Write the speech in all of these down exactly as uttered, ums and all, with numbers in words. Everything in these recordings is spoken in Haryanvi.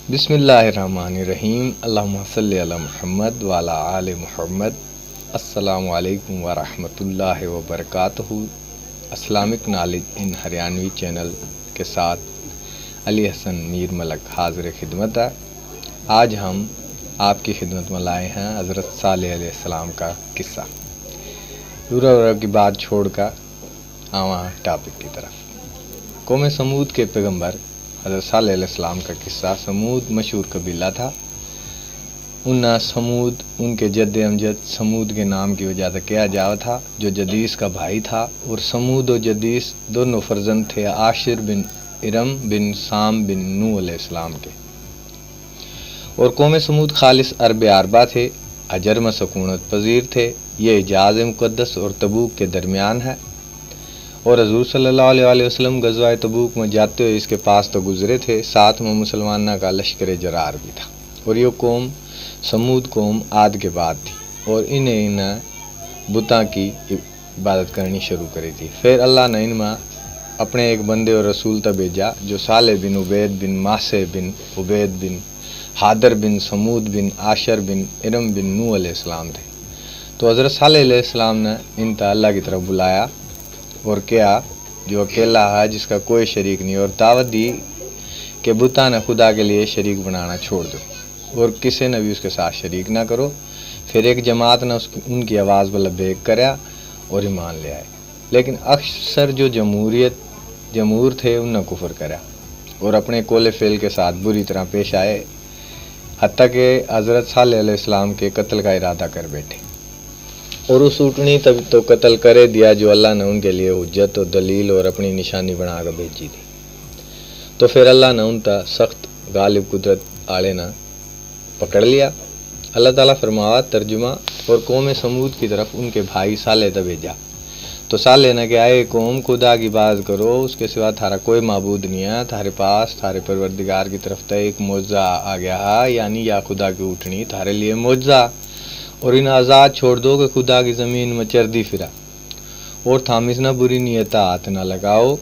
बिस्मिल्लाहिर्रहमानिर्रहीम। अल्लाहुम्मा सल्लि अला मुहम्मद व अला आले मुहम्मद। अस्सलामु अलैकुम व रहमतुल्लाहि व बरकातहू। Islamic Knowledge in Haryanvi channel के साथ अली हसन मीर मलक हाजिर खिदमत है। आज हम आपकी खिदमत में लाए हैं हज़रत सालेह अलैहिस्सलाम का किस्सा। उरा उरा की बात छोड़कर आवा टॉपिक की तरफ। कौम समूद के पैगंबर हज़रत सालेह अलैहिस्सलाम का किस्सा। समूद मशहूर कबीला था। उन्ना समूद, उनके जद्द अमजद समूद के नाम की वजह से कहा जावा था, जो जदीस का भाई था। और समूद और जदीस दोनों फर्जंद थे आशिर बिन इरम बिन साम बिन नूह अलैहिस्सलाम के। और कौम समूद खालिस अरब अरबा थे, हजर में सकूनत पजीर थे। ये हिजाज मुकद्दस और तबूक के दरमियान है। और हजूर सल्लल्लाहु अलैहि वसल्लम गजवाए तबूक में जाते हुए इसके पास तो गुजरे थे, साथ में मुसलमाना का लश्कर जरार भी था। और यो कौम समूद कौम आद के बाद थी और इन्हें, इन्हें बुतां की इबादत करनी शुरू करी थी। फिर अल्लाह ने इनमें अपने एक बंदे और रसूल तक भेजा, जो साले बिन उबैद बिन मासे बिन उबैद बिन हादर बिन समूद बिन आशर बिन इरम बिन नूह अलैहिस्सलाम थे। तो हज़रत सालेह अलैहिस्सलाम ने इन तक अल्लाह की तरफ बुलाया और कहा, जो अकेला है, जिसका कोई शरीक नहीं, और दावत दी कि बुतां ने खुदा के लिए शरीक बनाना छोड़ दो और किसी ने भी उसके साथ शरीक ना करो। फिर एक जमात ने उसकी, उनकी आवाज़ पर लब्बैक करया और ईमान ले आए। लेकिन अक्सर जो जमहूरियत, जमहूर थे, उनने कुफर करया और अपने कोले फेल के साथ बुरी तरह पेश आए, हत्ता कि हज़रत सालेह अलैहिस्सलाम के कत्ल का इरादा कर बैठे। और उस ऊँटनी तक तो कत्ल करे दिया, जो अल्लाह ने उनके लिए हुज्जत और दलील और अपनी निशानी बना कर भेजी थी। तो फिर अल्लाह ने उन तक सख्त गालिब कुदरत आले ने पकड़ लिया। अल्लाह ताला फरमावा, तर्जुमा, और कौम समूद की तरफ उनके भाई साले तक भेजा। तो साले ने कहा, ए कौम, खुदा की इबादत करो, उसके सिवा थारा कोई माबूद नहीं है। थारे पास थारे परवरदिगार की तरफ तक एक मुआजा आ गया है, यानी या खुदा की ऊँटनी थारे लिए मुआजा। और इन आज़ाद छोड़ दो कि खुदा की ज़मीन में चरदी फिरा। और थाम इसना बुरी नीयत हाथ ना लगाओ,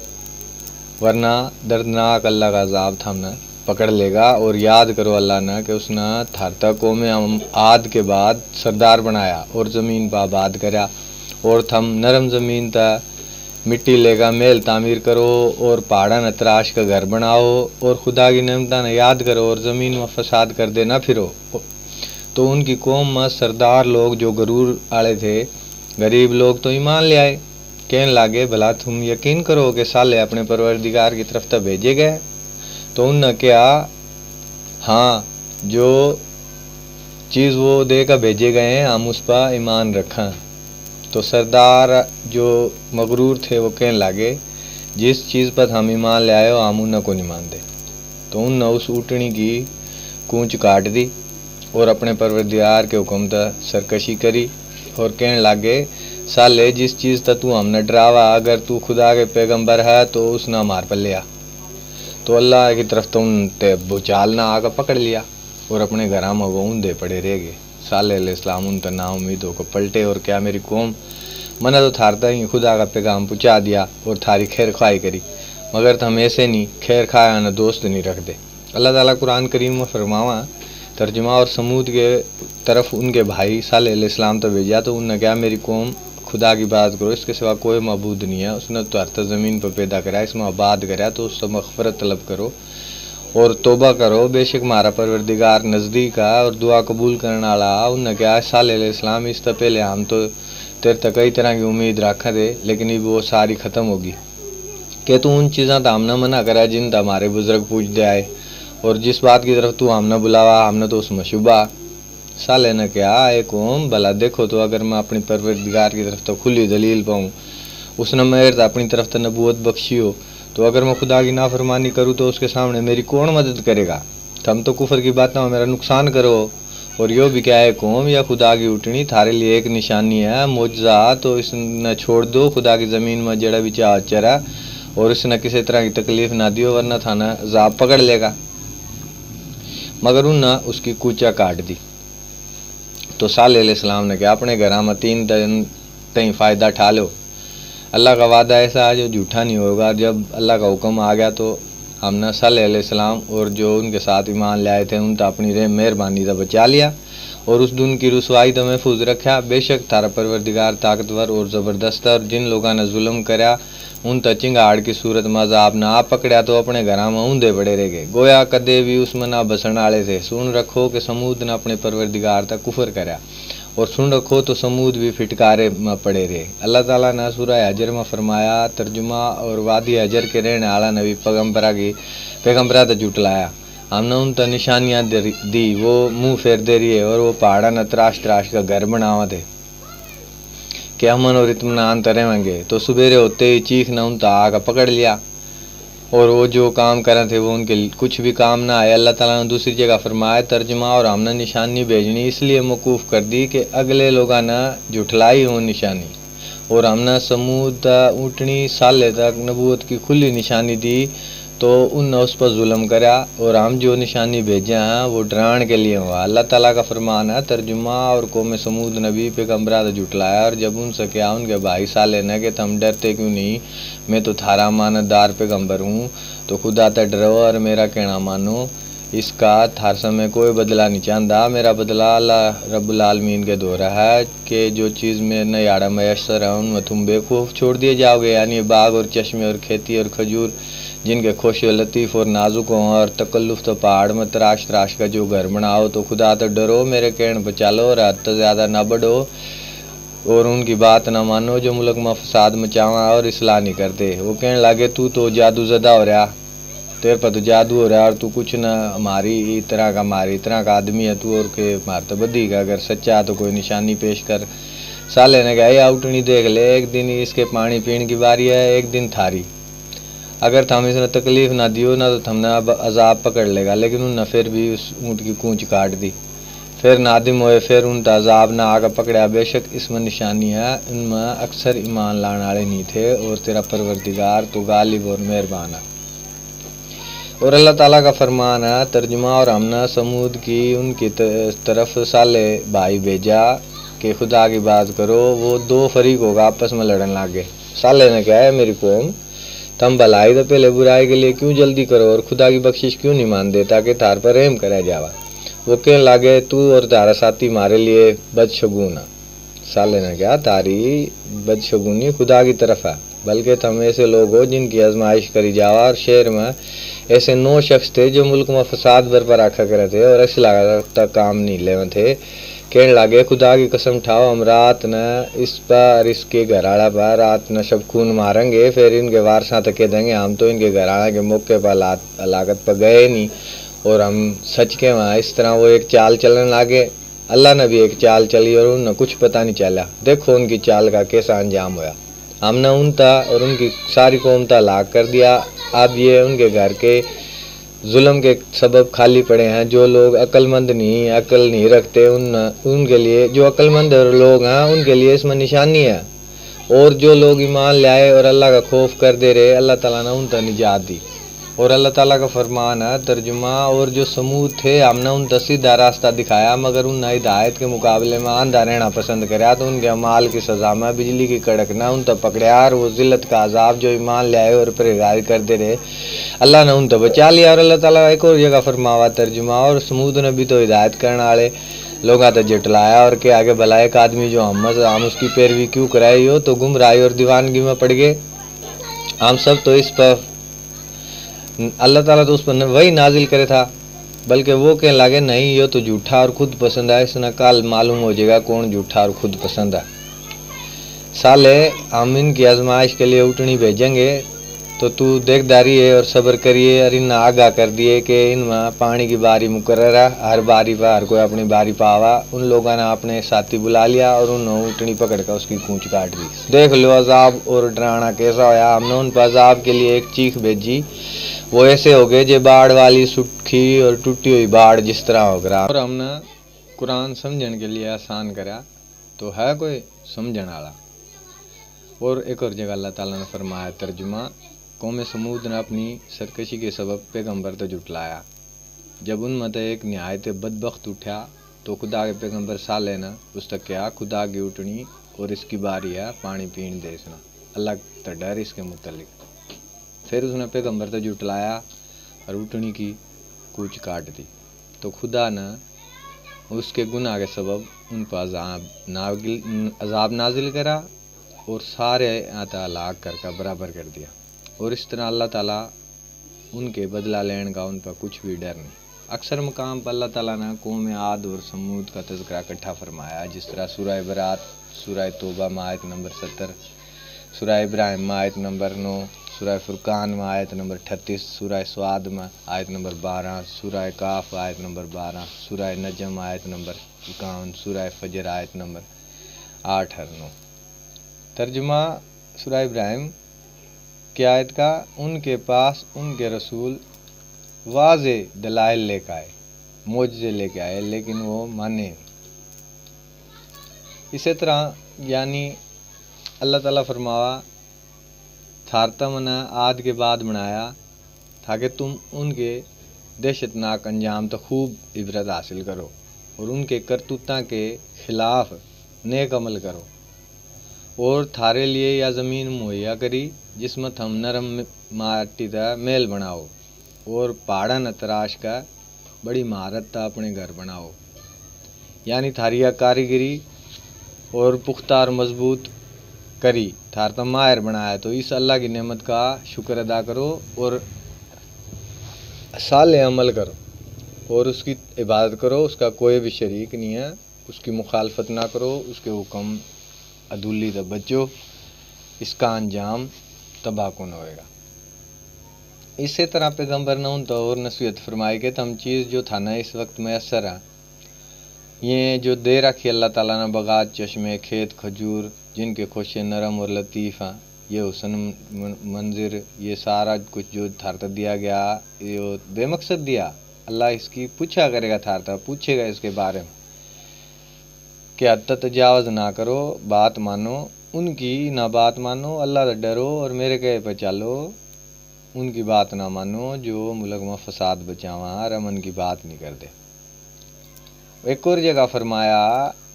वरना दर्दनाक अल्लाह का अजाब थामने पकड़ लेगा। और याद करो अल्लाह ने कि उसने थार तक कौम आद के बाद सरदार बनाया और ज़मीन पर आबाद करया। और थम नरम ज़मीन तक मिट्टी लेगा महल तामीर करो और पहाड़ां ने तराश का घर बनाओ और खुदा की नेमतां ने याद करो और ज़मीन में फसाद करदे ना फिरो। तो उनकी कौम में सरदार लोग जो गरूर आले थे, गरीब लोग तो ईमान ले आए। कहन लागे, भला तुम यकीन करो कि साले अपने परवरदिगार की तरफ तक भेजे गए? तो उनने कहा, हाँ, जो चीज़ वो देकर भेजे गए हैं, हम उस पर ईमान रखें। तो सरदार जो मगरूर थे, वो कहन लागे, जिस चीज़ पर हम ईमान ले आए हो, हम उन्हें को नहीं मानते। तो उनने उस ऊँटनी की कूँच काट दी और अपने परवरदिगार के हुक्म तै सरकशी करी और कहन लागे, साले, जिस चीज़ तै तू हमने डरावा, अगर तू खुदा के पैगंबर है, तो उसने हमार पर लिया। तो अल्लाह की तरफ तो उन ते भूचाल ना आकर पकड़ लिया और अपने घरां में वो ऊंधे पड़े रह गए। साले अलैहिस्सलाम उन तै नाउम्मीद होकर पलटे और कहा, मेरी कौम, मन्नै तो थार ताहीं खुदा का पैगाम पहुँचा दिया और थारी खैर खाई करी, मगर थम ऐसे नहीं, खैर खाया ने दोस्त नहीं रखते। अल्लाह ताला कुरान करीम में फरमावा, तर्जुमा, और समूद के तरफ उनके भाई साले अलैहिस्सलाम तो भेजा, तो उनने कहा, मेरी कौम, खुदा की इबादत करो, इसके सिवा कोई मबूद नहीं है। उसने तो थार तै ज़मीन पर पैदा करा, इसमें आबाद करा, तो उससे मगफरत तलब करो और तौबा करो। बेशक म्हारा परवरदिगार नज़दीक है और दुआ कबूल करण आला है। उनने कहा, साले अलैहिस्सलाम, इस तै पहले हम तो तेरे तै कई तरह की उम्मीद राखे थे, लेकिन इब वो सारी ख़त्म होगी। के तू उन चीज़ां तै हमने मना करे जिन तै हमारे बुजुर्ग पूजते आए, और जिस बात की तरफ तू हमने बुलावा, हमने तो उसमें शुबा। साले ने कहा, ए कौम, भला देखो तो, अगर मैं अपनी परवरदिगार की तरफ तै खुली दलील पाऊँ, उसने मेरे तै अपनी तरफ तै नबूवत बख्शी हो, तो अगर मैं खुदा की नाफरमानी करूँ तो उसके सामने मेरी कौन मदद करेगा? थम तो कुफर की बातों में मेरा नुकसान करो। और यो भी कहा, ए कौम, या खुदा की ऊँटनी थारे लिए एक निशानी है, मुआजा, तो इसने छोड़ दो, खुदा की ज़मीन में जड़ा भी चाह चरा, और इसने किसी तरह की तकलीफ ना दियो, वरना थाने अजाब पकड़ लेगा। मगर उनने उसकी कूचा काट दी। तो साले अलैहिस्सलाम ने कहा, अपने घरां में तीन दिन ताहीं फ़ायदा ठा लो। अल्लाह का वादा ऐसा है जो झूठा नहीं होगा। जब अल्लाह का हुक्म आ गया तो हमने सालेह अलैहिस्सलाम और जो उनके साथ ईमान ले आए थे, उन तो अपनी रे-, मेहरबानी से बचा लिया और उस दिन की रुसवाई तो महफूज रखा। बेशक थारा परवरदिगार ताकतवर और ज़बरदस्त है, और जिन लोगों ने जुल्म करया, उन तै चिंगाड़ की सूरत में अजाब ना आ पकड़या, तो अपने घरां में ऊंधे पड़े रह गए, गोया कदे भी उसमें ना बसण आले थे। सुन रखो कि समूद ने अपने परवरदिगार तै कुफर करया, और सुन रखो तो समूद भी फिटकारे में पड़े रहे। अल्लाह ताला ने सूरह हजर में फरमाया, तर्जुमा, और वादी हजर के रहने आला ने भी पैगंबरा की, पैगंबरा तै झुटलाया। हमने उन तै निशानियां दे-, दी, वो मुंह फेर दे रही है, और वो पहाड़ा ने तराश तराश का घर बनावा थे कि अमन और इत्मीनान तै रहेंगे। तो सवेरे होते ही चीख ने उन तै आके पकड़ लिया, और वो जो काम करें थे, वो उनके कुछ भी काम ना आए। अल्लाह ताला ने दूसरी जगह फरमाया, तर्जुमा, और हमने निशानी भेजनी इसलिए मौकूफ कर दी कि अगले लोगां ने झुठलाई हो निशानी, और हमने समूद तै ऊंटनी साले तक नबूवत की खुली निशानी दी, तो उनने उस पर जुल्म करया, और हम जो निशानी भेजे हैं, वो डराण के लिए हुआ। अल्लाह ताला का फरमान है, तर्जुमा, और कौम समूद ने भी पैगंबरां तै झुटलाया, और जब उनसे कहा उनके भाई साले ने कि तुम डरते क्यों नहीं, मैं तो थारा अमानतदार पैगंबर हूँ, तो खुदा तै डरो और मेरा कहना मानो। इसका थार से मैं कोई बदला नहीं चाहता। मेरा बदला अल्लाह रब्बुल आलमीन के धोरै है कि जो चीज़ मेरे नयाड़ा मयसर है, उनमें तुम बेखौफ छोड़ दिए जाओगे, यानी बाग और चश्मे और खेती और खजूर, जिनके खोशे लतीफ़ और नाजुक हों, और तकल्लुफ तो पहाड़ में तराश तराश का जो घर बनाओ। तो खुदा तै डरो, मेरे कहण पर चालो और हद तै ज़्यादा ना बढ़ो, और उनकी बात ना मानो जो मुल्क में फसाद मचावा और इस्लाह नहीं करते। वो कहण लागे, तू तो जादू ज़दा हो रहा, तेरे पर तो जादू हो रहा, और तू कुछ ना, हमारी इस तरह का, हमारी इस तरह का आदमी है तू, और के मार तो बदी का, अगर सच्चा तो कोई निशानी पेश कर। साले ने कहा, ये आउटनी देख ले, एक दिन इसके पानी पीने की बारी है, एक दिन थारी। अगर थम इसने तकलीफ ना दियो ना, तो थमने अब अजाब पकड़ लेगा। लेकिन उनने फिर भी उस ऊँट की कूँच काट दी। फिर नादिम होए, फिर उन तै अजाब ना आके पकड़या। बेशक इसमें निशानी है, इनमें अक्सर ईमान लाने वाले नहीं थे, और तेरा परवरदिगार तो गालिब और मेहरबान है। और अल्लाह ताला का फरमान है, तर्जुमा, और हमने समूद की उनकी त-, तरफ साले भाई भेजा कि खुदा की बात करो। वो दो फरीक होगा, आपस में लड़न लाग गए। साले ने कहा, है मेरी कौम, तुम भलाई तो पहले बुराई के लिए क्यों जल्दी करो और खुदा की बख्शिश क्यों नहीं मानते, ताकि थार पर रहम करा जावा? वो कहने लागे, तू और थारा साथी मारे लिए बदशगुन है। साले ने कहा, थारी बदशगुनी खुदा की तरफ है, बल्कि तुम ऐसे लोग हो जिनकी आजमाइश करी जावा। और शहर में ऐसे नौ शख्स थे जो मुल्क में फसाद बरपा रखा करे थे और असलाह तक काम नहीं लेवे थे। कहने लागे, खुदा की कसम ठाओ, हम रात न इस पर और इसके घर आला पर रात न सब खून मारेंगे, फिर इनके वारसां तक कह देंगे, हम तो इनके घर आला के मौके पर हला-, हलाकत पर गए नहीं, और हम सच के वहाँ। इस तरह वो एक चाल चलन लागे। अल्लाह ने भी एक चाल चली और उन्हें कुछ पता नहीं चला। देखो उनकी चाल का कैसा अंजाम होया। हमने उन ता और उनकी सारी कौम ता हलाक कर दिया। अब ये उनके घर के जुल्म के सबब खाली पड़े हैं। जो लोग अक्लमंद नहीं, अकल नहीं रखते, उन, उनके लिए, जो अक्लमंद लोग हैं, उनके लिए इसमें निशानी है। और जो लोग ईमान ले आए और अल्लाह का खौफ करते रहे, अल्लाह ताला ने उन तक निजात दी। और अल्लाह ताला का फरमान है, तर्जुमा, और जो समूद थे, हमने उन तक सीधा रास्ता दिखाया, मगर उन हिदायत के मुकाबले में आंधा रहना पसंद करया, तो उनके अमाल की सज़ा में बिजली की कड़क ने उन तक पकड़या, और वो जिल्लत का अजाब जो ईमान ले आए और परहेजगारी करते रहे, अल्लाह ने उन तक बचा लिया। और अल्लाह ताला एक और जगह फरमावा, तर्जुमा, और समूद ने भी तो हिदायत करने वाले लोगों तक झुटलाया और के आगे भला एक आदमी जो हम, हम उसकी पैरवी क्यों कराए, यो तो गुमराही और दीवानगी में पड़ गए। हम सब तो इस पर, अल्लाह ताला तो उस पर न-, वही नाजिल करे था, बल्कि वो कहने लगे, नहीं, यो तो झूठा और खुद पसंद है, इसने कल मालूम हो जाएगा कौन झूठा और खुद पसंद है। साले, हम इनकी आजमाइश के लिए उठनी भेजेंगे, तो तू देखदा रहिए और सब्र करिए, और इन्हें आगाह कर दिए कि इनमें पानी की बारी मुकर्रर है, हर बारी पर हर कोई अपनी बारी पर आवा। उन लोगों ने अपने साथी बुला लिया और उन्होंने ऊँटनी पकड़ कर उसकी कूँच काट दी। देख लो अजाब और डराना कैसा होया। हमने उन पर अजाब के लिए एक चीख भेजी, वो ऐसे हो गए जे बाढ़ वाली सूखी और टूटी हुई बाढ़ जिस तरह हो गया। और हमने कुरान समझण के लिए आसान करा, तो है कोई समझण आला। और एक और जगह अल्लाह ताला ने फरमाया, तर्जुमा, कौम समूद ने अपनी सरकशी के सबब पैगंबर तो झुटलाया। जब उनमें तै एक निहायत बदबख्त उठा, तो खुदा के पैगंबर साले ने उस तक कहा, खुदा की उठनी और इसकी बारी है, पानी पीण दे इसने, अल्लाह तै डर इसके मुतलिक। फिर उसने पैगंबर तो झुटलाया, और उठनी की कूच काट दी। तो खुदा ने उसके गुनाह के सबब उन पर अजाब नागिल-, अजाब नाजिल करा और सारे आता हलाक करके बराबर कर दिया। और इस तरह अल्लाह ताला उनके बदला लेने का उन पर कुछ भी डर नहीं। अक्सर मकाम पर अल्लाह ताला ने कौम आद और समूद का तज़किरा इकट्ठा फरमाया, जिस तरह सूरह बरात, सूरह तौबा में आयत नंबर सत्तर, सूरह इब्राहिम में आयत नंबर नौ, सूरह फुरकान में आयत नंबर अड़तीस, सूरह स्वाद में आयत नंबर बारह, सूरह काफ आयत नंबर बारह, सूरह नजम आयत नंबर इक्यावन, सूरह फजर आयत नंबर आठ और नौ। तर्जुमा सूरह इब्राहिम की आयत का, उनके पास उनके रसूल वाजे दलाइल लेकर आए, मोजज़े लेके आए, लेकिन वो माने नहीं। इसी तरह यानी अल्लाह ताला फरमावा, थार तै मन्नै आद के बाद बनाया, ताकि तुम उनके दहशतनाक अंजाम तै खूब इबरत हासिल करो और उनके करतूतां के खिलाफ नेक अमल करो। और थारे लिए या ज़मीन मुहैया करी, जिसमें थम नरम माटी तै महल बनाओ और पहाड़ां नै तराश कै बड़ी महारत तै अपने घर बनाओ, यानी थारी या कारीगरी और पुख्ता और मजबूत करी, थार तै माहिर बनाया। तो इस अल्लाह की नेमत का शुक्र अदा करो और साले अमल करो और उसकी इबादत करो, उसका कोई भी शरीक नहीं है। उसकी मुखालफत ना करो, उसके हुक्म अदूली तै बचो, इसका अंजाम तबाह कौन होएगा। इसी तरह पैगंबर ने उन तै और नसीहत फरमाई कि तम चीज़ जो थाना इस वक्त मैसर है, ये जो दे रखी अल्लाह ताला ने बगात, चश्मे, खेत, खजूर, जिनके खोशे नरम और लतीफ़ हैं, ये हुसन मन-, मंजर, ये सारा कुछ जो थार तै दिया गया, ये बेमकसद दिया। अल्लाह इसकी पूछा करेगा थार तै, पूछेगा इसके बारे में। के हद तक तजावज़ ना करो, बात मानो उनकी, ना बात मानो, अल्लाह तै डरो और मेरे कहे पे चालो। उनकी बात ना मानो जो मुल्क में फसाद बचावा और अमन की बात नहीं करते। एक और जगह फरमाया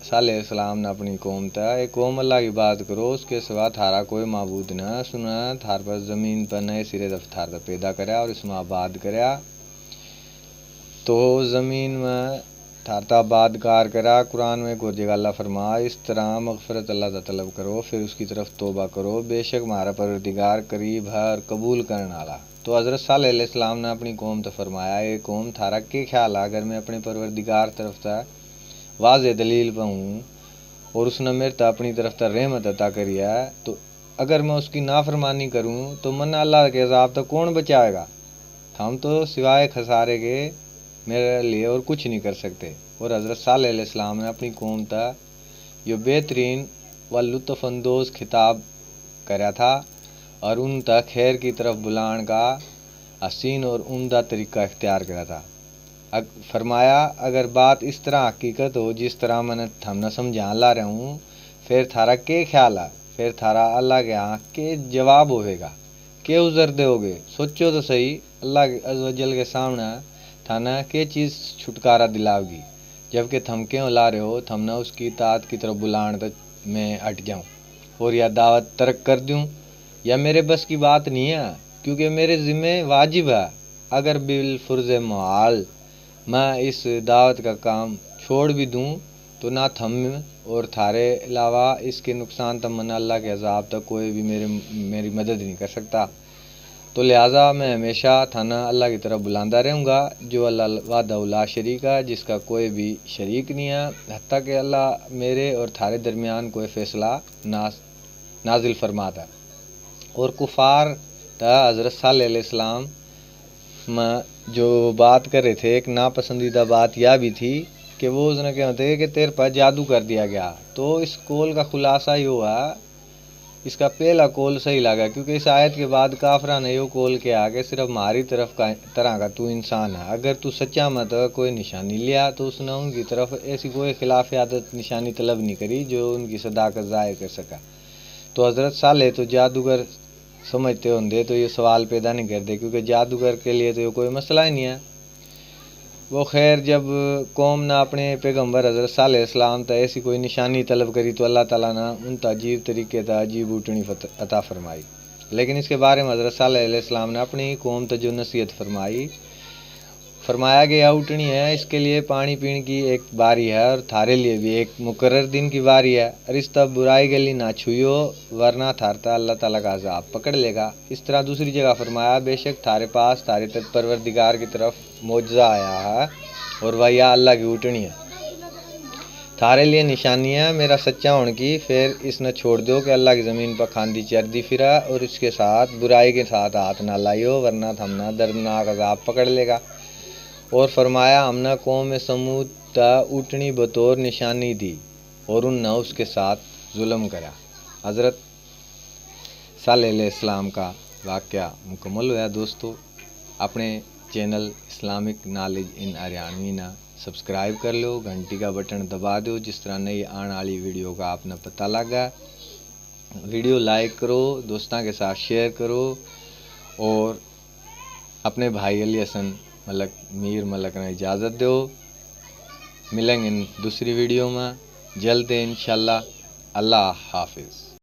साले सलाम ने अपनी कौम तै, "ए कौम, अल्लाह की बात करो, उसके सिवा थारा कोई माबूद ना। सुना, थार पर ज़मीन पर नए सिरे तै थार तै पैदा करया और इसमें आबाद करया।" तो ज़मीन में थार तै आबादकार करा। कुरान में एक और जगह अल्लाह फरमा, इस तरह मगफरत अल्लाह तै तलब करो, फिर उसकी तरफ तौबा करो, बेशक म्हारा परवरदिगार करीब है और कबूल करण आला। तो हज़रत सालेह अलैहिस्सलाम ने अपनी कौम तै फरमाया, ए कौम, थारा के ख्याल है अगर मैं अपने परवरदिगार तरफ तै वाजे दलील पे हूँ और उसने मेरे तै अपनी तरफ तै रहमत अता करी है, तो अगर मैं उसकी नाफरमानी करूँ तो मन्नै अल्लाह के अजाब तै कौन बचाएगा? थम तो सिवाय खसारे के मेरे लिए और कुछ नहीं कर सकते। और हज़रत सालेह अलैहिस्सलाम ने अपनी कौम तै यो बेहतरीन व लुत्फ अंदोज़ खिताब करया था और उन तै खैर की तरफ बुलाण का हसीन और उम्दा तरीका इख्तियार करया था। अग-, फरमाया, अगर बात इस तरह हकीकत हो जिस तरह मैंने थमने समझान ला रहा हूँ, फिर थारा के ख्याल है? फिर थारा अल्लाह के यहाँ के जवाब होवेगा? के उज़र दोगे? सोचो तो सही, अल्लाह के अज़्ज़ व जल के सामने थाने के चीज़ छुटकारा दिलावगी, जबकि थम क्यों ला रहे हो, थमने उसकी इताअत की तरफ बुलाण तक मैं हट जाऊँ और या दावत तर्क कर दूँ? या मेरे बस की बात नहीं है, क्योंकि मेरे ज़िम्मे वाजिब है। अगर बिल फुर्ज मुहाल मैं इस दावत का काम छोड़ भी दूँ, तो ना थम और थारे अलावा इसके नुकसान तै मन्नै अल्लाह के अजाब तै कोई भी मेरे, मेरी मदद नहीं कर सकता। तो लिहाजा मैं हमेशा थाना अल्लाह की तरफ बुलांदा रहूँगा, जो अल्लाह वाहदहू ला शरीक है, जिसका कोई भी शरीक नहीं है, हत्ता कि अल्लाह मेरे और थारे दरमियान कोई फैसला ना, नाजिल फरमाता। और कुफार तै हज़रत सालेह अलैहिस्सलाम में जो बात कर रहे थे, एक नापसंदीदा बात यह भी थी कि वो उसने कहते कि तेरे पर जादू कर दिया गया। तो इस कौल का खुलासा ये हुआ, इसका पहला कौल सही लगा, क्योंकि इस आयत के बाद काफरा ने यो कौल किया कि सिर्फ म्हारी तरफ का, तरह का तू इंसान है। अगर तू सच्चा में तो कोई निशानी लिया, तो उसने उनकी तरफ ऐसी कोई खिलाफ आदत निशानी तलब नहीं करी जो उनकी सदाकत जाहिर कर सका। तो हज़रत सालेह तो जादूगर समझते होंदे तो ये सवाल पैदा नहीं करते, क्योंकि जादूगर के लिए तो ये कोई मसला ही नहीं है। वो खैर, जब कौम ने अपने पैगंबर हज़रत सालेह अलैहिस्सलाम तै ऐसी कोई निशानी तलब करी, तो अल्लाह ताला ने उन तै अजीब तरीके तै अजीब उठनी फत-, अता फरमाई। लेकिन इसके बारे में हज़रत सालेह अलैहिस्सलाम ने अपनी कौम तै जो नसीहत फरमाई, फरमाया कि यह ऊँटनी है, इसके लिए पानी पीने की एक बारी है और थारे लिए भी एक मुकर्रर दिन की बारी है, और इस तब बुराई गली ना छुइयो, वरना थारे तै अल्लाह ताला का अजाब पकड़ लेगा। इस तरह दूसरी जगह फरमाया, बेशक थारे पास थारे तर-, परवरदिगार की तरफ मोजज़ा आया है और वह या अल्लाह की ऊँटनी है। थारे लिए निशानी है मेरा सच्चा होने की, फिर इसने छोड़ दो कि अल्लाह की ज़मीन पर खांदी चरदी फिरा, और इसके साथ बुराई के साथ हाथ ना लाइयो, वरना थमना दर्दनाक अजाब पकड़ लेगा। और फरमाया, हमने कौम समूद ता ऊँटनी बतौर निशानी दी और उनने उसके साथ जुल्म करा। हज़रत सालेह अलैहिस्सलाम का वाक़या मुकम्मल होया। दोस्तों, अपने channel Islamic knowledge in Haryanvi ना सब्सक्राइब कर लो, घंटी का बटन दबा दो, जिस तरह नई आने वाली वीडियो का आपने पता लगा। वीडियो लाइक करो, दोस्तों के साथ शेयर करो और अपने भाई अली हसन मलक, मीर मलक ने इजाज़त दो। मिलेंगे दूसरी वीडियो में जल्द, इंशाल्लाह। अल्लाह हाफिज़।